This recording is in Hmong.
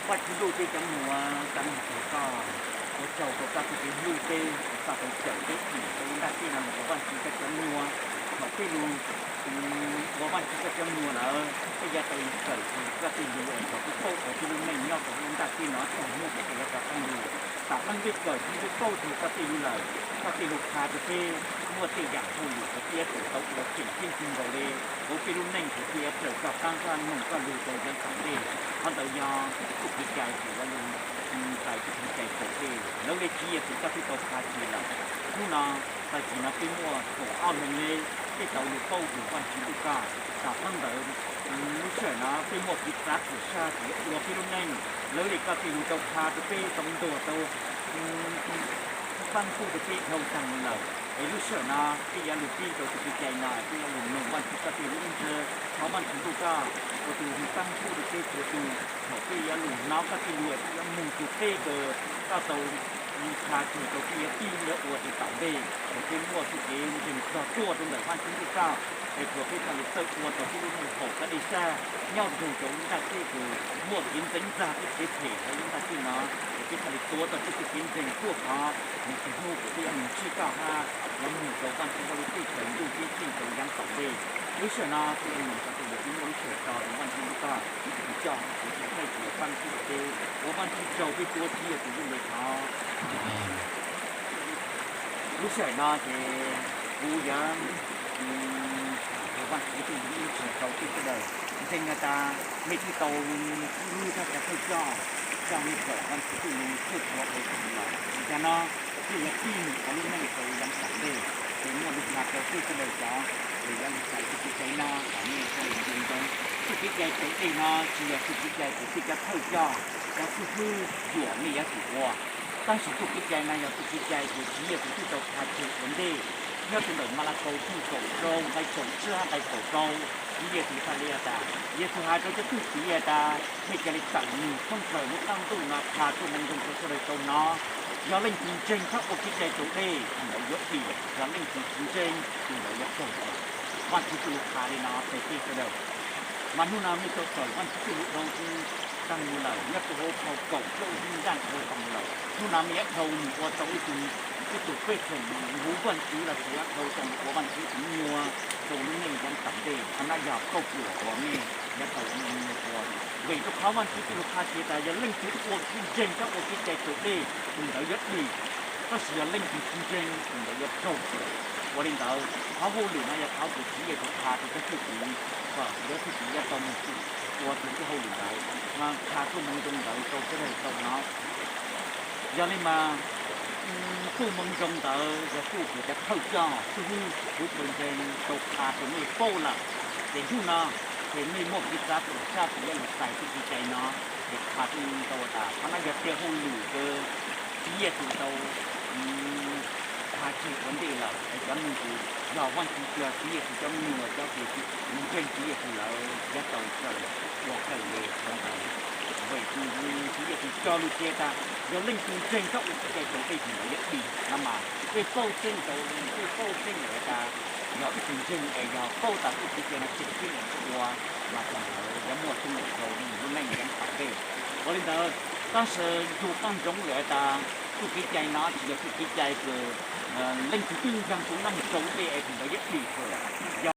Vaj Tswv ntuj, peb cov me nyuam, koj nug txog koj, ua tsaug rau koj txoj kev hlub peb, koj tau cawm peb tim rau lub ntiaj teb no mus ua Vaj Tswv koj cov me nyuam. Thaum peb lug ua Vaj Tswv koj cov me nyuam lawm, peb yuav tau kawm txog koj tej lus es kom peb paub tau peb lub neej nyob rau lub ntiaj teb no txog hnub uas peb yuav rov qab mus. Tam sim no peb kawm thiab peb paub txog koj tej lus lawm, koj tej lus qha rau peb muaj tej yam hauj lwm uas peb yuav tsum tau ua tseem ceeb kawg nkaus li, kom peb lub neej ces peb yuav raws koj qaab koj noog koj lug rau yav tom ntej. Qhov ntawd yog txuj kev cai uas yuav lug txais txuj kev cai raws dej. Lawv le Tswv Yexus coj peb tau qha tseg lawm. Hnub no, tag kis no peb muaj kaum ob leeg le, peb tau lug paub txog Vaj Tswv ntuj koj. Tam sim ntawd, lub sij hawm no peb muaj kev txav txim sab tsis ua peb lub neej. Lawv le koj tej lus tau qha rau peb, tau ntuas, tau paab pub rau peb dhau taag lawm. Es lub sij hawm no peb yuav lug pib rau txuj kev cai no, peb yuav lug noog Vaj Tswv koj tej lus ib ntsis, thov Vaj Tswv ntuj koj ua tus paab pub rau peb txhua tus. Thaum peb yuav lug hnov koj tej lus, peb yuav noog txug peb kws koj tau qha tseg rau peb yuav pib yuav ua rau tom ntej, es peb muaj txuj kev ntseeg txog tuaj rau ntawm Vaj Tswv ntuj koj, es kom peb txhaj le txawj ua tau peb lub neej haum koj dej sab nyob rau rau lub ntiaj teb kws muaj kev ntxeev ntxag thiab kev phem hauv lub ntiaj teb no, es peb txhaj le tuav tau peb txuj kev ntseeg tuaj txog mus txug hnub uas peb yuav mus ntsib koj hab yuav mus rau Vaj Tswv koj lub teb chaws ntuj ceeb tsheej rau yav tom ntej. Lub sij hawm no peb yuav noog koj tej lus, peb muaj lub sij hawm tso rau Vaj Tswv ntuj koj, peb txhad le txais txuj kev cai pab pub rau peb, ua Vaj Tswv tsaug peb tuav Tswv Yexus lub npe thov. Lub sij hawm no ces kuv yuav tham rau Vaj Tswv tej lus ib ntsis rau peb sawv daws. Ntseeg has tas mej twb tau hlub thaj chaw thawj coj, coj mej kawm Vaj Tswv tej lus txhua txhua hauv paus lawm. Ua cas no mej yuav pib mus ua lub neej rau yav tom ntej, ces muaj lus tham rau peb sawv daws cov uas yuav lug txais txuj kev cai no kom mej txhaj le ntsoov. Txuj kev cai raus dej no tsis yog txuj kev cai kws peb cov thawj coj, cov xib hwb yuam mej yuav tsum ua. Tab sis txuj kev cai no yog txuj kev cai kws Tswv Yexus twb tau qha tseg ua ntej. Nyob rau ntawm Malakaus tshooj kaum rau nqai kaum tsib hab nqai kaum rau, Tswv Yexus txhaj le has tas, Yexus has rau cov tub txib has tas, mej ca le tawm nug thoob plawg lub qab ntuj no qha txuj moo zoo rau sawv daws tau hnov. Yog leej twg ntseeg txhob ua kev cai raus dej, tus ntawd yuav dim, yog leej twg tsis ntseeg, tus ntawd yuav raug txim. Vaj Tswv txuj lus qha li no rau peb sawv daws. Mas hnub no mej tau kawm Vaj Tswv txuj lus dhau taag lug lawm, nyob rau hauv phau kaum plaub ib zaaj dhau taag lug lawm. Hnub no mej yuav dhau mus ua tau ib tug, ib tug pej xeem hlub Vaj Tswv los sis yuav dhau tau mus ua Vaj Tswv tus me nyuam rau lub neej yav tom ntej. Qhov no yog kauj ruam uas mej yuav tau ua. Vim rau qhov Vaj Tswv txuj lus qha tseg tas yog leej twg ua kev ntseeg txhob ua kev cai raus dej, tus ntawd yuav dim, tab sis yog leej twg tsis ntseeg, tus ntawd yuav raug txim. Ua li ntawd, qhov hauj lwm no yog qhov kws Tswv Yexus qha rau cov thwj txib kom cov thwj txib yuav tau mus ua txuj hauj lwm ntawd, qha txuj moo zoo ntawd rau sawv daws tau hnov. Yog li mas txuj moo zoo ntawd yog txuj kws cov thawj coj xib hwb kuv tau ntseeg tau qha rau mej paub lawm. Ces hnub no ces mej muaj kev txav txim sab kws yuav lug txais txuj kev cai no, ces qha rau tas qhov no yog tej hauj lwm kws Tswv Yexus tau qha tseg ua ntej lawm. Es cov neeg kws yog Vaj Tswv, yog Tswv Yexus cov me nyuam, cov kws ntseeg Tswv Yexus lawm yuav tau raws ua raws le qhov ntawd. Vim Tswv Yexus cog lus tseg tas yog leej twg ntseeg txhob ua kev cai raus dej, tus ntawd yuav dim no mas peb paub tseeb rau, peb paub tseeb lawm tas yog ib tug ntseeg es yog paub tas txuj kev cai no tseem ceeb es ua, mas tus ntawd yuav muaj teeb meem rau nws lub neej yav tom ntej. Ua li ntawd, tab sis yug paub ntsoov lawm tas txuj kev cai no tsis yog txuj kev cai kws leej twg twb ntseeg tus neeg raus dej es tus ntawd yuav dim xwb. Yog